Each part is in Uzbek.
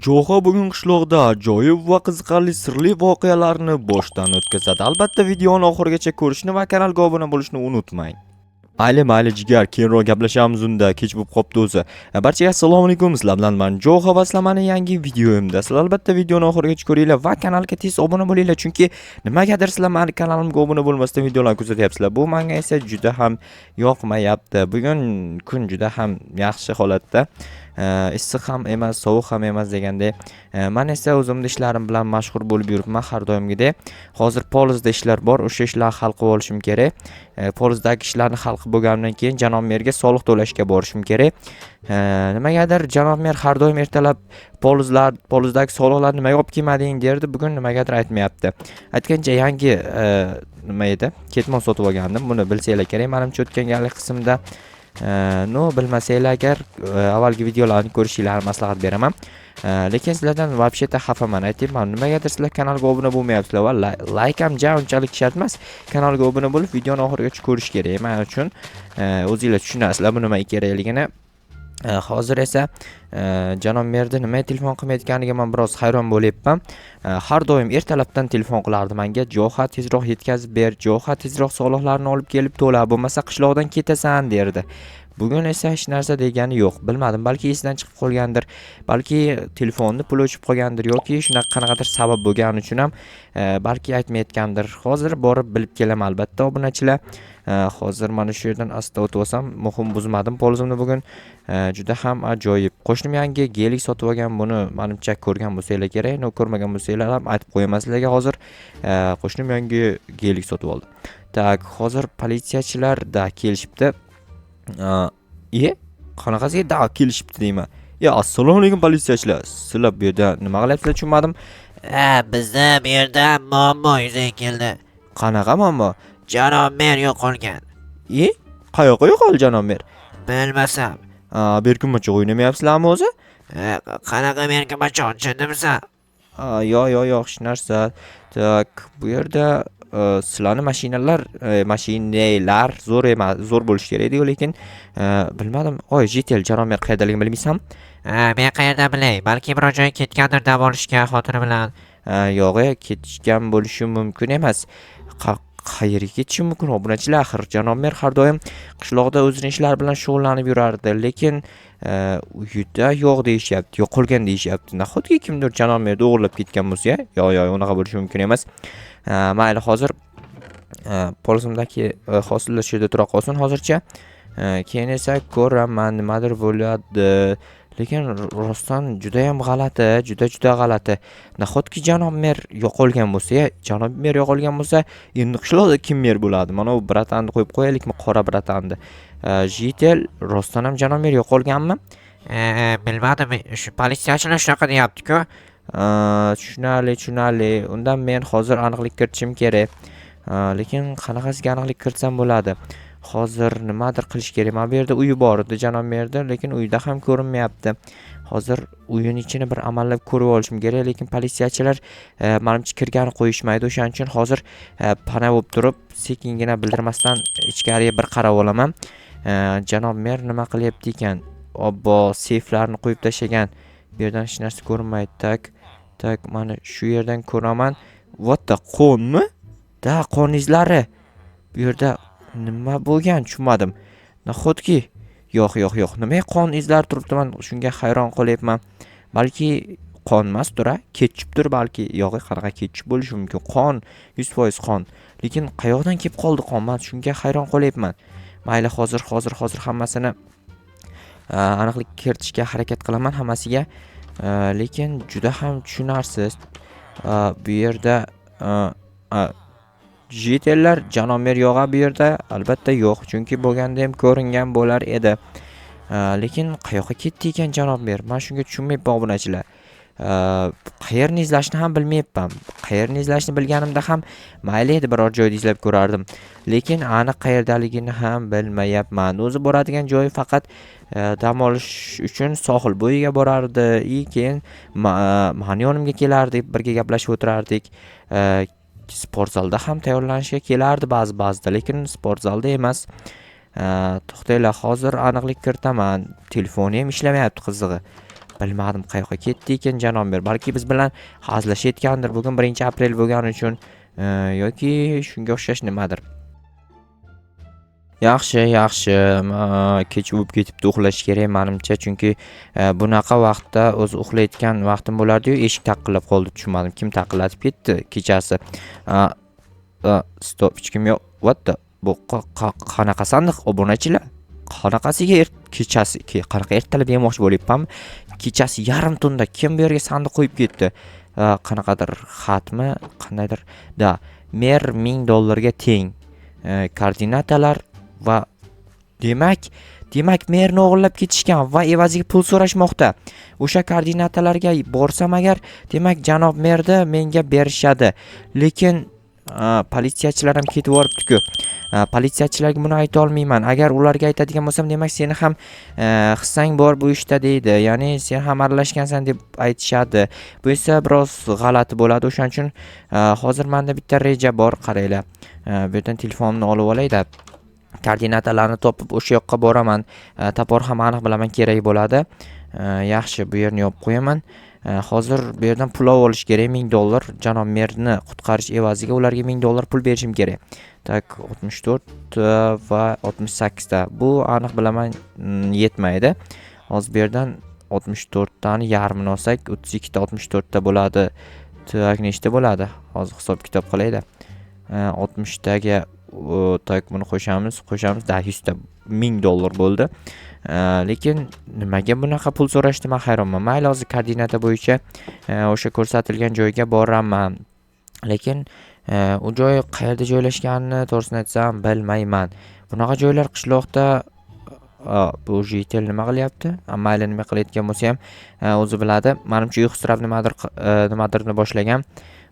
Jo'xa bugun qishloqda ajoyib va qiziqarli sirli voqealarni boshdan o'tkazadi. Albatta videoni oxirigacha ko'rishni va kanalga obuna bo'lishni unutmang. Mayli, mayli jigar, keyinroq gaplashamiz unda, kech bo'lib qopti o'zi. Barchaga assalomu alaykum, sizlar bilan man Jo'xa va sizlar mani yangi videoimda. Sizlar albatta videoni oxirigacha ko'ringlar va kanalga tez obuna bo'linglar, chunki nimagadir sizlar mani kanalimga obuna bo'lmasdan videolarni kuzatyapsizlar. Bu menga esa juda ham yoqmayapti. Bugun kun juda ham yaxshi holatda. Issiq ham emas, sovuq ham emas degandek. Man esa o'zimni ishlarim bilan mashg'ul bo'lib yuribman har doimgidek. Hozir polizda ishlar bor, o'sha ishlarni hal qilib olishim kerak. Polizdagi ishlarni hal qilib bo'lganimdan keyin janob merga soliq to'lashga borishim kerak. Nimagadir janob mer har doim ertalab polizdagi soliqlarni nimaga olib kelmading derdi, bugun nimagadir aytmayapti. Aytgancha yangi nima edi? Ketmon sotib olgandim. Buni bilsanglar kerak, manimcha o'tgan galgi qismda. Ну, bilmasanglar agar avvalgi videolarni ko'rishinglarni maslahat beraman. Lekin sizlardan вообще-то xafaman, aytyapman. Nimagadir sizlar kanalga obuna bo'lmayapsizlar va layk ham ja unchalik shart emas. Kanalga obuna bo'lib, videoni oxirigacha ko'rish kerak. Men uchun o'zinglar tushunasizlar bu nimaga kerakligini. Hozir esa janob merni nimaga telefon qilmayotganiga men biroz hayron bo'lyapman. Har doim ertalabdan telefon qilardi menga: "Jo'xa, tezroq yetkazib ber, Jo'xa, tezroq soliqlarni olib kelib to'la, bo'lmasa qishloqdan ketasan" derdi. Bugun esa hech narsa degani yo'q. Bilmadim, balki esidan chiqib qolgandir, balki telefonni puli o'chib qolgandir yoki shunaqa qanaqadir sabab bo'lgani uchun ham balki aytmayotgandir. Hozir borib bilib kelaman albatta obunachilar. Hozir mana shu yerdan asta o'tib olsam, muhim buzmadim polizimni bugun. Juda ham ajoyib. Qo'shnim yangi gelik sotib olgan, buni manimcha ko'rgan bo'lsanglar kerak. Но, ko'rmagan bo'lsanglar ham aytib qo'yaman sizlarga hozir. Qo'shnim yangi gelik sotib oldi. Так, hozir politsiyachilar da kelishibdi. Iye, qanaqasiga da kelishibdi deyman. Ya, assalomu alaykum politsiyachilar. Sizlar bu yerda nima qilyapsizlar, tushunmadim. Ha, bizda bu yerda muammo yuzaga keldi. Qanaqa muammo? Janob mer yo'qolgan. E, qayoqqa yo'qoldi janob mer? Bilmasam. Berkinmachoq o'ynamayapsizlarmi o'zi? Ha, qanaqa berkinmachoq, tushundimsan? Yo'q, yo'q, yo'q, hech narsa. Так, bu yerda sizlarni mashinalar, mashinalar zo'r emas, zo'r bo'lishi kerak edi, lekin bilmadim. Oy, Jitel, janob mer qayerdaligini bilmaysanmi? Ha, men qayerdan bilay? Balki biror joyga ketgandir dam olishga xotini bilan. Yo'q, ketishgan bo'lishi mumkin emas. Qayerga ketishi mumkin obunachilar? Axir janob mer har doim qishloqda o'zini ishlari bilan shug'ullanib yurardi, lekin uyida yo'q deyishyapti, yo'qolgan deyishyapti. Nahotki kimdir janob merni o'g'irlab ketgan bo'lsa? Yo'q, yo'q, unaqa bo'lishi mumkin emas. Mayli, hozir polizimdagi hosillar shu yerda tura qolsin hozircha. Keyin esa ko'raman nimadir bo'ladi. Lekin rostdan judayam g'alati, juda juda g'alati. Nahotki janob mer yo'qolgan bo'lsa, ya? Janob mer yo'qolgan bo'lsa, endi qishloqda kim mer bo'ladi? Mana bu братан ni qo'yib qo'yaylikmi, qora братан ni? Jitel, rostdan ham janob mer yo'qolganmi? Bilmadim, shu politsiyachilar shunaqa deyapti-ku. Tushunarli, tushunarli. Undan men hozir aniqlik kiritishim kerak. Lekin qanaqasiga aniqlik kiritsam bo'ladi? Hozir nimadir qilish kerak. Mana bu yerda uyi bor edi janob merda, lekin uyda ham ko'rinmayapti. Hozir uyini ichini bir amallab ko'rib olishim kerak, lekin politsiyachilar manimcha kirgani qo'yishmaydi. O'shaning uchun hozir pana bo'lib turib, sekingina bildirmasdan ichkariga bir qarab olaman. Janob mer nima qilyapti ekan? Obbo, seyflarni qo'yib tashlagan. Bu yerdan hech narsa ko'rinmaydi. Так, так, mana shu yerdan ko'raman. What the, qonmi? Да, qon izlari. Bu yerda nima bo'lgan, tushunmadim. Nahotki? Yo'q, yo'q, yo'q. Nimaga qon izlari turibdi, man shunga hayron qolyapman. Balki qon emasdir, a? Ketchupdir balki. Yo'q, qanaqa ketchup bo'lishi mumkin? Qon, 100% qon. Lekin qayoqdan kelib qoldi qon? Man shunga hayron qolyapman. Mayli, hozir, hozir, hozir hammasini aniqlik kiritishga harakat qilaman hammasiga. Lekin juda ham tushunarsiz. Bu yerda jitellar, janob mer yo'q bu yerda, albatta yo'q, chunki bo'lganda ham ko'ringan bo'lar edi. Lekin qayoqqa ketdi ekan janob mer? Man shunga tushunmayapman obunachilar. Qayerni izlashni ham bilmayapman. Qayerni izlashni bilganimda ham mayli edi, biror joyda izlab ko'rardim. Lekin aniq qayerdaligini ham bilmayapman. O'zi boradigan joyi faqat dam olish uchun sohil bo'yiga borardi. И keyin mani yonimga kelardi, birga gaplashib o'tirardik. Sport zalda ham tayyorlanishga kelardi ba'zi ba'zida, lekin sport zalda emas. To'xtanglar, hozir aniqlik kiritaman. Telefoni ham ishlamayapti qizig'i. Bilmadim, qayoqqa ketdi ekan janob mer. Balki biz bilan hazillashayotgandir. Bugun 1-aprel bo'lgani uchun yoki shunga o'xshash nimadir. Yaxshi, yaxshi. Kech bo'lib ketibdi, uxlash kerak menimcha, chunki bunaqa vaqtda o'zi uxlayotgan vaqtim bo'lardi-yu, eshik taqillab qoldi, tushunmadim. Kim taqillatib ketdi kechasi? Stop, hech kim yo'q. What the? Bu qanaqa sandiq, obunachilar? Qanaqasiga kechasi, qanaqa ertalab yemoqchi bo'lyapmanmi? Kechasi yarim tunda kim bu yerga sandiq qo'yib ketdi? Qanaqadir xatmi? Qandaydir? Да, mer 1000 dollarga teng. Koordinatalar va demak merni o'g'irlab ketishgan va evaziga pul so'rashmoqda. O'sha koordinatalarga borsam agar, demak janob merni menga berishadi. Lekin politsiyachilar ham ketib yuboribdi-ku. Politsiyachilarga buni ayta olmayman. Agar ularga aytadigan bo'lsam, demak seni ham hissang bor bu ishda deydi. Ya'ni sen ham aralashgansan deb aytishadi. Bu esa biroz g'alati bo'ladi. O'shaning uchun hozir menda bitta reja bor, qaranglar. Bu yerdan telefonimni olib olay-da. Koordinatalarni topib o'sha yoqqa boraman. Topor ham aniq bilaman kerak bo'ladi. Yaxshi, bu yerni yopib qo'yaman. Hozir bu yerdan pul olib olish kerak, 1000 dollar. Janob merni qutqarish evaziga ularga 1000 dollar pul berishim kerak. Так, 64 va 68 ta. Bu aniq bilaman yetmaydi. Hozir bu yerdan 64 tani yarmini olsak, 32 ta 64 ta bo'ladi. Так, nechta bo'ladi? Hozir hisob kitob qilayda. 60 taga так buni qo'shamiz, qo'shamiz, да, 100 ta 1000 dollar bo'ldi. Lekin nimaga bunaqa pul so'rashdi, men hayronman. Mayli, hozir koordinata bo'yicha o'sha ko'rsatilgan joyga boraman. Lekin u joy qayerda joylashganini to'g'risini aytsam bilmayman. Bunaqa joylar qishloqda. Bu житель nima qilyapti? Mayli, nima qilayotgan bo'lsa ham o'zi biladi. Manimcha uyqusirab nimadir nimadirni boshlagan.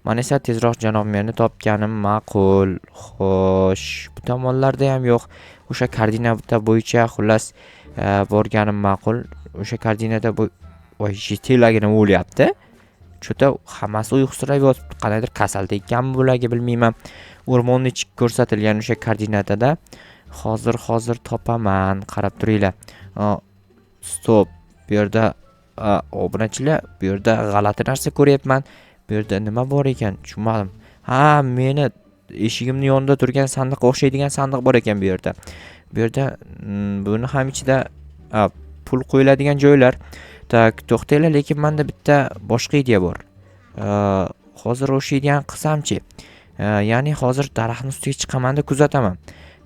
Man esa tezroq janob merni topganim ma'qul. Xo'sh, bu tomonlarda ham yo'q. O'sha koordinata bo'yicha xullas borganim ma'qul. O'sha koordinata bo'y. Voy, житель larga nima bo'lyapti? Чё-то hammasi uyqusirab yotibdi. Qandaydir kasal tekkanmi bularga, bilmayman. O'rmonni ichi ko'rsatilgan o'sha koordinatada. Hozir topaman, qarab turinglar. Stop. Bu yerda obunachilar, bu yerda g'alati narsa ko'ryapman. Bu yerda nima bor ekan? Tushunmadim. Ha, meni eshigimni yonida turgan sandiqqa o'xshaydigan sandiq bor ekan bu yerda. Bu yerda buni ham ichida pul qo'yiladigan joylar. Так, to'xtanglar, lekin menda bitta boshqa ideya bor. Hozir o'sha ideyani qilsamchi? Ya'ni hozir daraxtni ustiga chiqamanda kuzataman.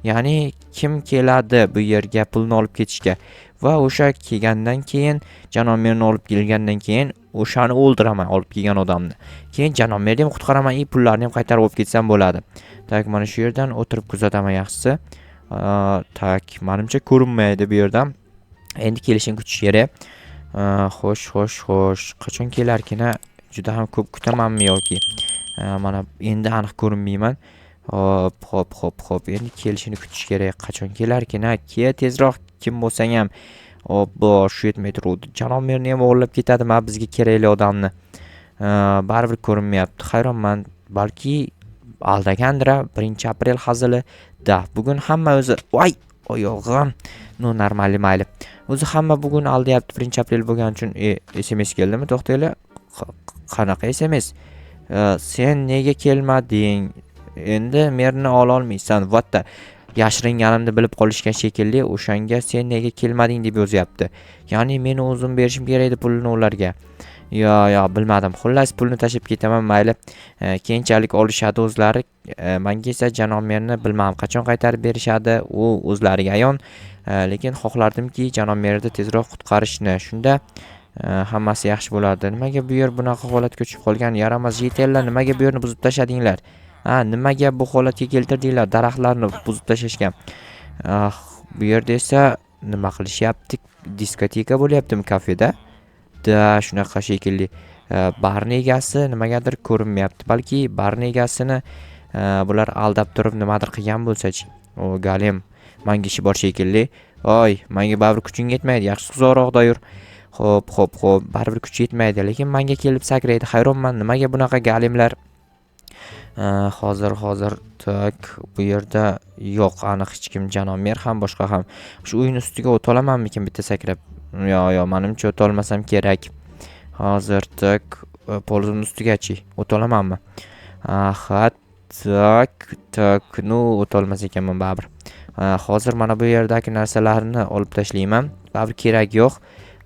Ya'ni kim keladi bu yerga pulni olib ketishga va o'sha kelgandan keyin, janob merni olib kelgandan keyin o'shani o'ldiraman, olib kelgan odamni. Keyin janob merni ham qutqaraman и pullarni ham qaytarib olib ketsam bo'ladi. Так, mana shu yerdan o'tirib kuzataman yaxshisi. Так, manimcha ko'rinmaydi bu yerdan. Endi kelishini kutish kerak. Xo'sh, xo'sh, xo'sh. Qachon kelarkin-a? Juda ham ko'p kutamanmi yoki? Mana endi aniq ko'rinmayman. Hop, hop, hop, hop. Endi kelishini kutish kerak. Qachon kelarkin-a? Kel tezroq, kim bo'lsang ham. Obbo, shu yetmay turuvdi. Janob merni ham o'g'irlab ketadimi bizga kerakli odamni? Baribir ko'rinmayapti. Hayronman. Balki aldagandir-a? 1-aprel hazili. Да, bugun hamma o'zi. Voy, oyog'im. Ну, нормально, mayli. O'zi hamma bugun aldayapti 1-aprel bo'lgani uchun. SMS keldimi? To'xtanglar. Qanaqa SMS? Sen nega kelmading? Endi merni ololmaysan. What the? Yashiringanimni bilib qolishgan shekilli, o'shanga sen nega kelmading deb yozyapti. Ya'ni meni o'zim berishim kerak edi pulni ularga. Yo, yo, bilmadim. Xullas, pulni tashlab ketaman, mayli. Keyinchalik olishadi o'zlari. Menga esa janob merni bilmadim qachon qaytarib berishadi, u o'zlariga ayon. Lekin xohlardimki, janob merni tezroq qutqarishni. Shunda hammasi yaxshi bo'lardi. Nimaga bu yer bunaqa holatga tushib qolgan? Yaramas житель lar, nimaga bu yerni buzib tashladinglar? Ha, nimaga bu holatga keltirdinglar? Daraxtlarni buzib tashlashgan. Ah, bu yerda esa nima qilishyapti? Diskoteka bo'lyaptimi kafeda? Да, shunaqa shekilli. Barni egasi nimagadir ko'rinmayapti. Balki barni egasini bular aldab turib nimadir qilgan bo'lsa-chi? O, golem. Manga ishi bor shekilli. Oy, menga baribir kuching yetmaydi. Yaxshisi uzoqroqda yur. Xo'p, xo'p, xo'p, baribir kuchi yetmaydi, lekin menga kelib sakraydi. Hayronman, nimaga bunaqa golemlar? Hozir, так, bu yerda yo'q aniq hech kim, janob mer ham, boshqa ham. Shu uyni ustiga o'ta olamanmikin bitta sakrab? Yo, manimcha o'ta olmasam kerak. Hozir так, polizimni ustigachi o'ta olamanmi? Aha, так, так, ну o'ta olmas ekanman baribir. Hozir mana bu yerdagi narsalarni olib tashlayman. Baribir keragi yo'q.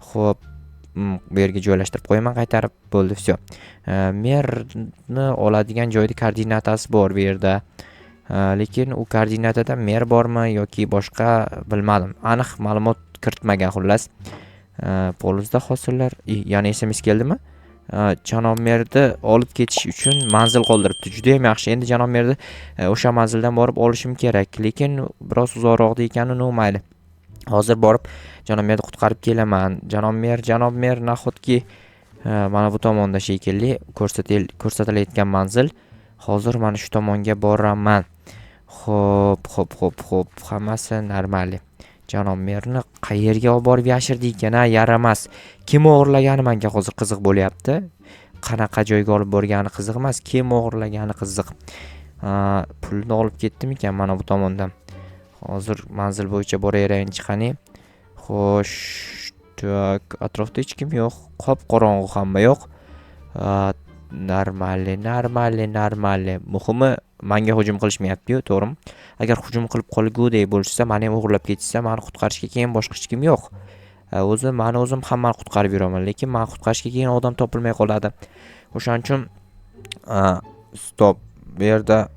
Xo'p, bu yerga joylashtirib qo'yaman qaytarib. Bo'ldi, всё. Merni oladigan joyda koordinatasi bor bu yerda. Lekin u koordinatada mer bormi yoki boshqa bilmadim. Aniq ma'lumot kiritmagan xullas. Polizda hosillar, yana SMS keldimi? Janob merni olib ketish uchun manzil qoldiribdi. Juda ham yaxshi. Endi janob merni o'sha manzildan borib olishim kerak. Lekin biroz uzoqroqda ekani, ну mayli. Hozir borib janob merni qutqarib kelaman. Janob mer, janob mer, nahotki mana bu tomonda shekilli ko'rsatilayotgan manzil. Hozir mana shu tomonga boraman. Xo'p, xo'p, xo'p, xo'p, hammasi нормально. Janob merni qayerga olib borib yashirdi ekan, a, yaramas. Kim o'g'irlagani menga hozir qiziq bo'lyapti. Qanaqa joyga olib borgani qiziq emas, kim o'g'irlagani qiziq. Pulni olib ketdimikan mana bu tomondan? Hozir manzil bo'yicha boraverayinchi qani. Xo'sh, так, atrofda hech kim yo'q. Qop-qorong'u hamma yoq. Нормально, нормально, нормально. Muhimi menga hujum qilishmayapti-yu, to'g'rimi? Agar hujum qilib qolgudek bo'lishsa, meni ham o'g'irlab ketishsa, meni qutqarishga keyin boshqa hech kim yo'q. O'zi mani o'zim hammani qutqarib yuraman, lekin meni qutqarishga keyin odam topilmay qoladi. O'shaning uchun стоп, bu yerda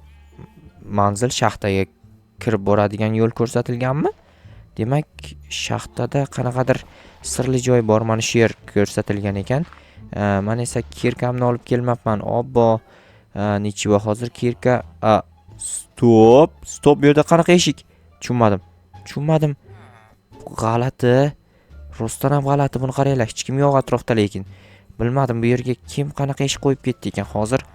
manzil shaxtaga kirib boradigan yo'l ko'rsatilganmi? Demak, shaxtada qanaqadir sirli joy bor, mana shu yer ko'rsatilgan ekan. Man esa кирка mni olib kelmabman. Obbo, ничего, hozir кирка. Стоп, стоп, bu yerda qanaqa eshik? Tushunmadim. Tushunmadim. G'alati. Rostdan ham g'alati, buni qaranglar, hech kim yo'q atrofda lekin. Bilmadim, bu yerga kim qanaqa eshik qo'yib ketdi ekan. Hozir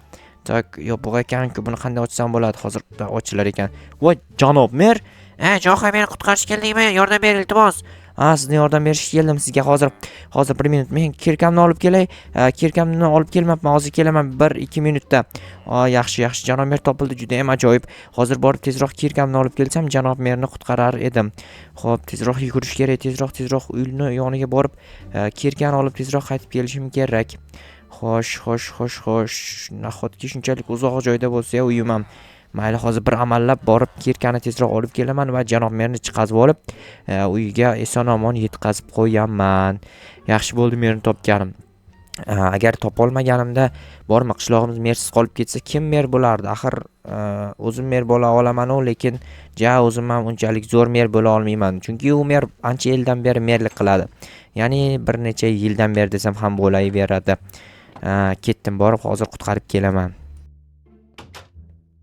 так, yopiq ekan-ku, buni qanday ochsam bo'ladi? Hozir ochilar ekan. Voy, janob mer. Jo'xa, meni qutqarishga keldingmi? Yordam ber, iltimos. Ha, sizni yordam berishga keldim sizga hozir. Hozir bir minut. Men кирка mni olib kelay. Кирка mni olib kelmabman. Hozir kelaman 1-2 minutda. Yaxshi, yaxshi. Janob mer topildi, juda ham ajoyib. Hozir borib tezroq кирка mni olib kelsam, janob merni qutqarar edim. Xo'p, tezroq yugurish kerak, tezroq, tezroq uyni yoniga borib, кирка ni olib tezroq qaytib kelishim kerak. Xo'sh, xo'sh, xo'sh, xo'sh. Nahotki shunchalik uzoq joyda bo'lsa uyim ham. Mayli, hozir bir amallab borib кирка ni tezroq olib kelaman va janob merni chiqazib olib, uyiga eson-omon yetkazib qo'yaman. Yaxshi bo'ldi merni topganim. Agar topolmaganimda bormi qishlog'imiz mersiz qolib ketsa, kim mer bo'lardi? Axir o'zim mer bo'la olaman-u, lekin ja o'zim ham unchalik zo'r mer bo'la olmayman. Chunki u mer ancha yildan beri merlik qiladi. Ya'ni bir necha yildan beri desam ham bo'laveradi. Ketdim, borib hozir qutqarib kelaman.